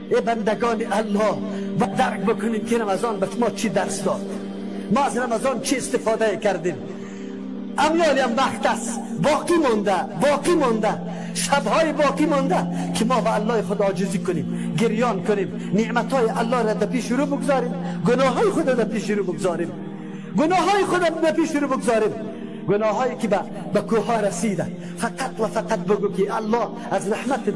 ای بندگان الله، و درک بکنیم که رمضان به ما چی درس داد، ما از رمضان چی استفاده کردیم. امیالی هم وقت است باقی مونده، باقی مونده، شبهای باقی مونده که ما به الله خود عاجزی کنیم، گریان کنیم، نعمتهای الله را در پیش رو بگذاریم، گناههای خود را در پیش رو بگذاریم، گناههای خود را در پیش رو بگذاریم، گناههایی که به کوه رسیده. فقط و فقط بگو که الله از رحمتت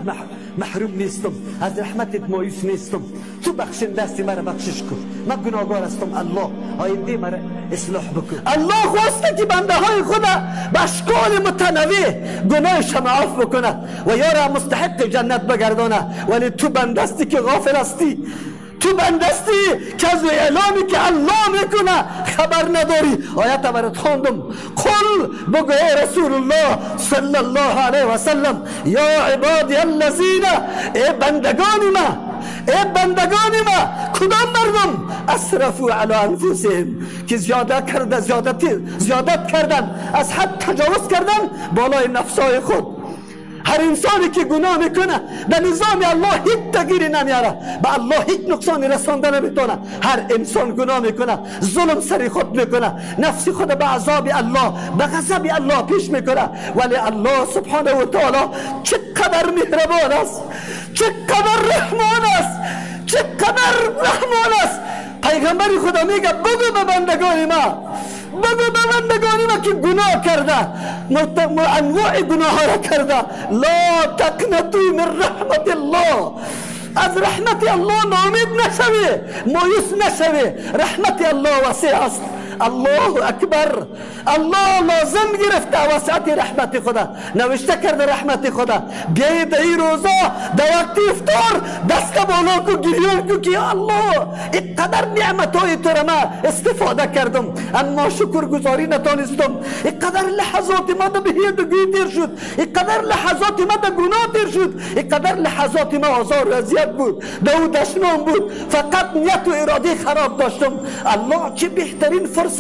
محروم نیستم، از رحمتت مایوس نیستم، تو بخشنده هستی، مرا بخشش کن، من گناهگار هستم، الله آینده مرا اصلاح بکن. الله خواسته که بنده های خود به اشکال متنوع گناهش معاف بکنه و یارا مستحق جنت بگردانه، ولی تو بنده هستی که غافل هستی، تو بندستی که از اعلامی که الله میکنه خبر نداری. آیت برات خواندم، قل بگو ای رسول الله صلی الله علیه و سلم، یا عبادی الذین، ای بندگان ما، ای بندگان ما، کدام مردم؟ اسرفوا علی انفسهم، که زیاده کرده، زیادت کردن، از حد تجاوز کردن بالای نفسای خود. هر انسانی که گناه میکنه به نظام الله هیچ تغییری نمیاره، به الله هیچ نقصانی رسانده نمیتونه. هر انسان گناه میکنه، ظلم سر خود میکنه، نفس خود به عذاب الله، به غضب الله پیش میکنه، ولی الله سبحانه و تعالی چقدر مهربان است، چقدر رحمان است، چقدر رحمان است. پیغمبر خدا میگه بگو به بندگان ما، بگو به بندگان ما که گناه کرده، انواع گناه را کرده، لا تقنطوا من رحمت الله، از رحمت الله ناامید نشوی، مایوس نشوی، رحمت الله وسیع است. الله اکبر، الله لازم گرفته وسعت رحمت خدا، نوشته کرده رحمت خدا. بیای در این روزا در وقت افطار دست بالا کو، گریان کو که الله اینقدر نعمت های تو را ما استفاده کردم اما شکرگزاری نتانستم، اینقدر لحظات ما در بهیدگی تیر شد، اینقدر لحظات ما در گناه تیر شد، اینقدر لحظات ما آزار و اذیت بود، در او دشنام بود، فقط نیت و اراده خراب داشتم. الله چه بهترین فرصت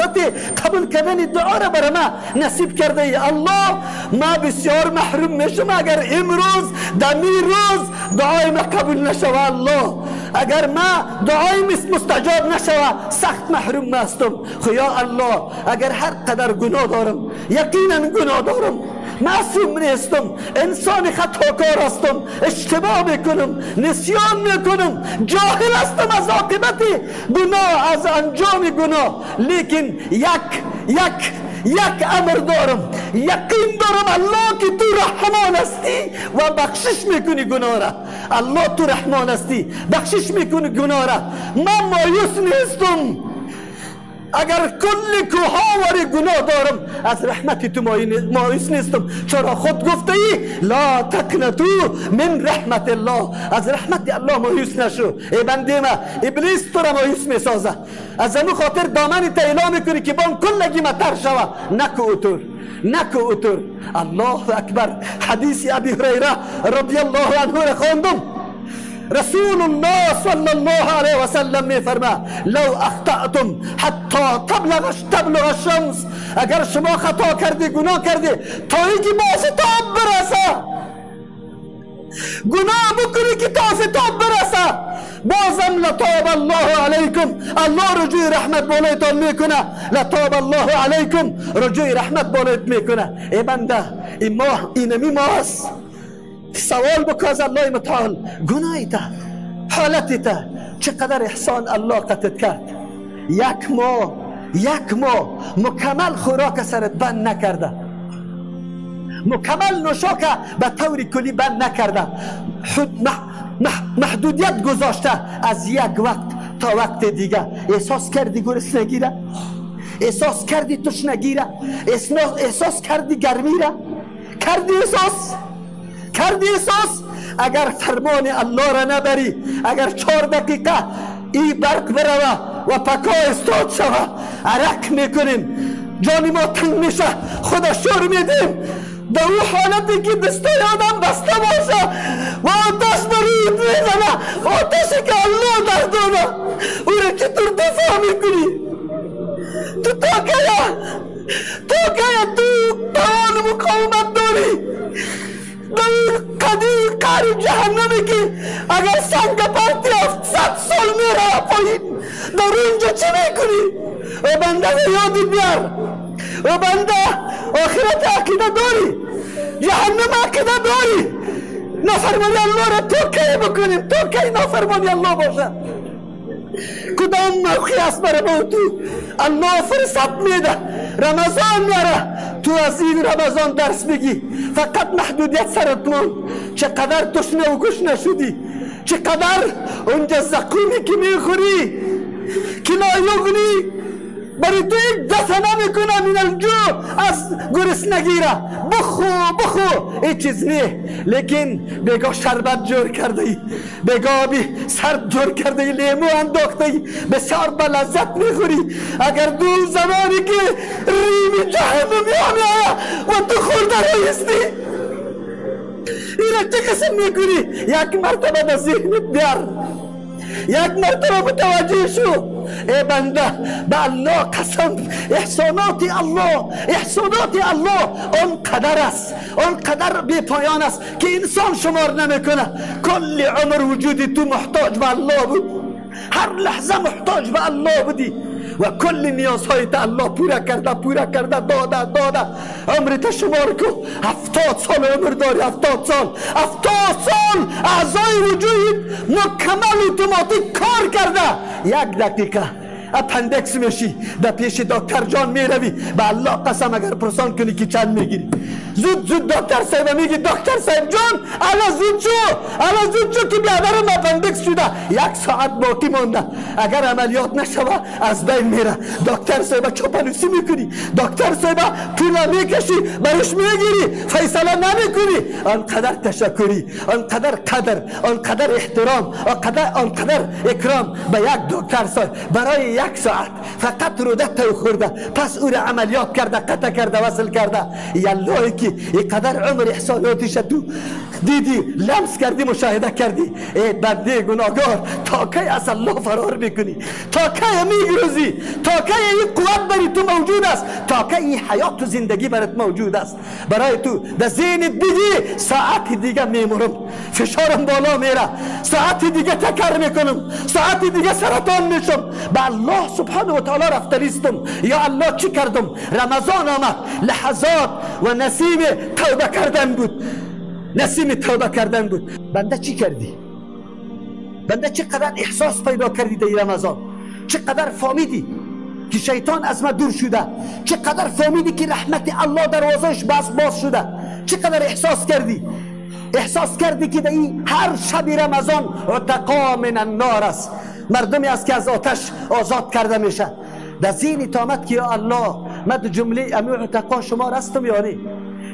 قبول کردن دعا را برای ما نصیب کرده ای. الله ما بسیار محروم میشم اگر امروز دمی روز دعای ما قبول نشوه. الله اگر ما دعای مستجاب نشوه سخت محروم هستم. خو یا الله اگر هر قدر گناه دارم، یقینا گناه دارم، معصوم نیستم، انسان خطاکار هستم، اشتباه میکنم، نسیان میکنم، جاهل هستم از عاقبت گناه، از انجام گناه، لیکن یک یک یک امر دارم، یقین دارم الله که تو رحمان هستی و بخشش میکنی گناه را. الله تو رحمان هستی، بخشش میکنی گناه را. من مایوس نیستم، اگر کل کوهاوری گناه دارم از رحمت تو مایوس نیستم، چرا خود گفته ای لا تقنطوا من رحمت الله، از رحمت الله مایوس نشو. ای بنده ما، ابلیس تو را مایوس میسازه، از همون خاطر دامن تا اعلام میکنی که بان کلگی متر شوه، نکو اوتور، نکو اوتور. الله اکبر. حدیث ابی هریره رضی الله عنه را خواندم، رسول الله صلی الله علیه و سلم میفرما لو اخطأتم حتی تبلغ الشمس، اگر شما خطا کردی، گناه کردی تا اینکه به آفتاب برسه، گناه بکنی که تا آفتاب برسه، بازم لطاب الله علیکم، الله رجوع رحمت بالایتان میکنه، لطاب الله علیکم، رجوع رحمت بالایت میکنه. ای بنده، این ماه اینمی ماه است، سوال بکن از الله متعال، گناهی تا، حالتی تا، چقدر احسان الله قطعت کرد. یک ماه، یک ماه مکمل خوراک سرت بند نکرده، مکمل نوشاک به طور کلی بند نکرده، محدودیت گذاشته از یک وقت تا وقت دیگه. احساس کردی گرسنگی را؟ احساس کردی تشنگی را؟ احساس کردی گرمی را؟ کردی احساس؟ کردی احساس؟ اگر فرمان الله را نبری، اگر 4 دقیقه ای برق بروه و پکا استاد شوه، عرق میکنیم، جان ما تنگ میشه، خدا شور میدیم، در او حالتی که دستای آدم بسته باشه و آتش بر رویت میزنه، آتشی که الله در داده، او را چطور دفاع میکنی؟ تو تا کیا، تا کیا تو توان مقاومت داری؟ در قدیر قهر جهنمی که اگر سنگ پرتی 700 سال میره پایین، در اونجا چی میکنی؟ و بنده یادی بیار، و بنده آخرت عقیده داری، جهنم عقیده داری، نافرمانی الله را تو کی بکنیم؟ تو کی نافرمانی الله باشه؟ کدام موقع است برای ما تو؟ الله فرصت میده، رمضان میاره، تو از این رمضان درس بگی. فقط محدودیت سرت مان، چقدر تشنه و گشنه شدی، چقدر اونجا زقومی که میخوری که لا یغنی برای تو یک دفعه نمیکنه من الجوع، از گرسنگی را بخو بخو هیچ چیز نه، لیکن بگاه شربت جور کرده ای، بگاه بی سرد جور کرده ای، لیمو انداخته ای، بسیار به لذت میخوری. اگر دو زمانی که ریم جهنم میآید و تو خورده رایستی، اینا چه قسم میکنی؟ یک مرتبه به ذهنت بیار، یک مرتبه متوجه شو. ای بنده به الله قسم، احسانات الله، احسانات الله آنقدر است، آنقدر بی پایان است که انسان شمار نمیکنه. کل عمر وجودی تو محتاج به الله بود، هر لحظه محتاج به الله بودی و کل نیازهای تا الله پورا کرده، پورا کرده، داده داده. عمرت شمار کو، 70 سال عمر داری، 70 سال، 70 سال اعضای وجود مکمل اتوماتیک کار کرده. یک دقیقه اپندکس میشی، در پیش دکتر جان میروی، به الله قسم اگر پرسان کنی که چند میگیری، زود زود دکتر صاحب میگی دکتر صاحب جان الا زود شو، الا زود شو که بیادرم اپندکس شده، یک ساعت باقی مانده، اگر عملیات نشوه از بین میره. دکتر صاحب چاپلوسی میکنی، دکتر صاحب پول میکشی برش میگیری، فیصله نمیکنی. آنقدر تشکری، آنقدر قدر، آنقدر احترام، آنقدر اکرام به یک دکتر صاحب برای یک ساعت فقط روده تو خورده، پس او را عملیات کرده، قطع کرده، وصل کرده. یالله که اینقدر عمر احساناتش تو دیدی، لمس کردی، مشاهده کردی. ای بنده گناهگار، تا کی از الله فرار میکنی؟ تا کی میگرزی؟ تا کی این قوت بری تو موجود است؟ تا کی این حیات و زندگی برات موجود است؟ برای تو در ذهنت بگی ساعت دیگه میمرم، فشارم بالا میره، ساعت دیگه تکر میکنم، ساعت دیگه سرطان میشم. به الله سبحانه و تعالی رفته نیستم. یا الله چی کردم؟ رمضان آمد، لحظات و نسیم توبه کردن بود، نسیم توبه کردن بود. بنده چی کردی؟ بنده چقدر احساس پیدا کردی در رمضان؟ چقدر فهمیدی که شیطان از ما دور شده؟ چقدر فهمیدی که رحمت الله دروازهش باز شده؟ چقدر احساس کردی؟ احساس کردی که در هر شب رمضان عتقا من النار است، مردمی است که از آتش آزاد کرده میشه. در ذهن آمد که یا الله من در جمله امی عتقا شما هستم یا نه؟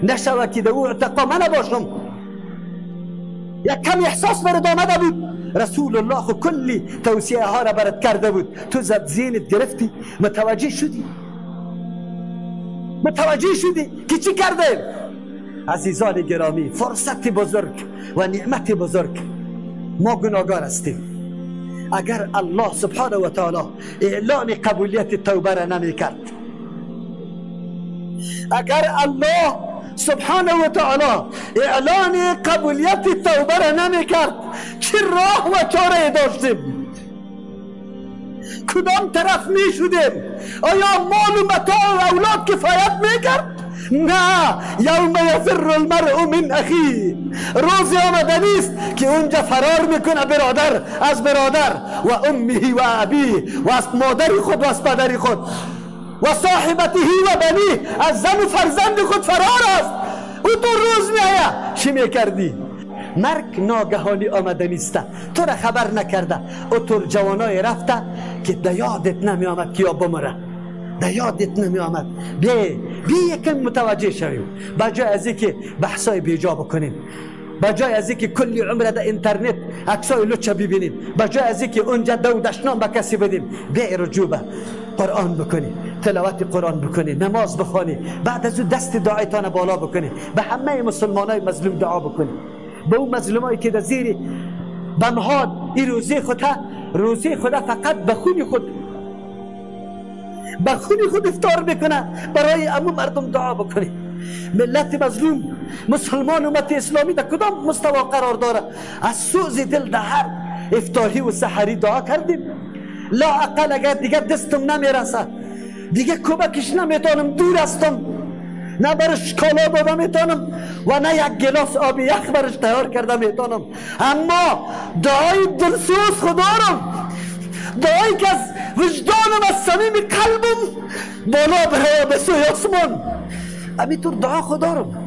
نشود که در او عتقا من نباشم. یک کم احساس برات آمده بود. رسول الله خو کلی توصیه ها را برات کرده بود، تو زد ذهنت گرفتی، متوجه شدی، متوجه شدی که چی کرده. عزیزان گرامی، فرصت بزرگ و نعمت بزرگ، ما گناهگار هستیم. اگر الله سبحانه و تعالی اعلان قبولیت توبه را نمی کرد، اگر الله سبحانه و تعالی اعلان قبولیت توبه را نمی کرد، چه راه و چاره داشتیم؟ کدام طرف می شدیم؟ آیا مال و متاع و اولاد کفایت می کرد؟ نه. یوم یفر المرء من اخیه، روزی آمده نیست که اونجا فرار میکنه برادر از برادر، و امه و ابیه، و از مادر خود و از پدر خود، و صاحبته و بنیه، از زن و فرزند خود فرار است. او تو روز میآید چی میکردی؟ مرگ ناگهانی آمده نیست، تو را خبر نکرده. او تو جوانای رفته که در یادت نمی آمد که یا بمره، در یادت نمی آمد. بی یکم متوجه شویم، بجای از اینکه بحثای بیجا بکنیم، بجای از اینکه کلی عمر در اینترنت عکسای لچه ببینیم، بجای از اینکه اونجا دو دشنام به کسی بدیم، بی رجوع به قرآن بکنی، تلاوت قرآن بکنی، نماز بخوانی، بعد از او دست دعایتان بالا بکنی، به همه مسلمانای مظلوم دعا بکنی، به اون مظلومایی که در زیر بمهاد این روزی خود، روزی خود فقط به خون خود، به خون خود افطار میکنه، برای امو مردم دعا بکنی. ملت مظلوم مسلمان امت اسلامی در کدام مستوا قرار داره؟ از سوز دل در هر افطاری و سحری دعا کردیم. لا اقل اگر دیگه دستم نمیرسه، دیگه کمکش نمیتونم، دور هستم، نه برش کالا داده میتونم و نه یک گلاس آب یخ برش تیار کرده میتونم، اما دعای دلسوز خدارم، دعایی که از وجدانم، از صمیم قلبم بالا بره به سوی آسمان، همینطور دعا خدارم.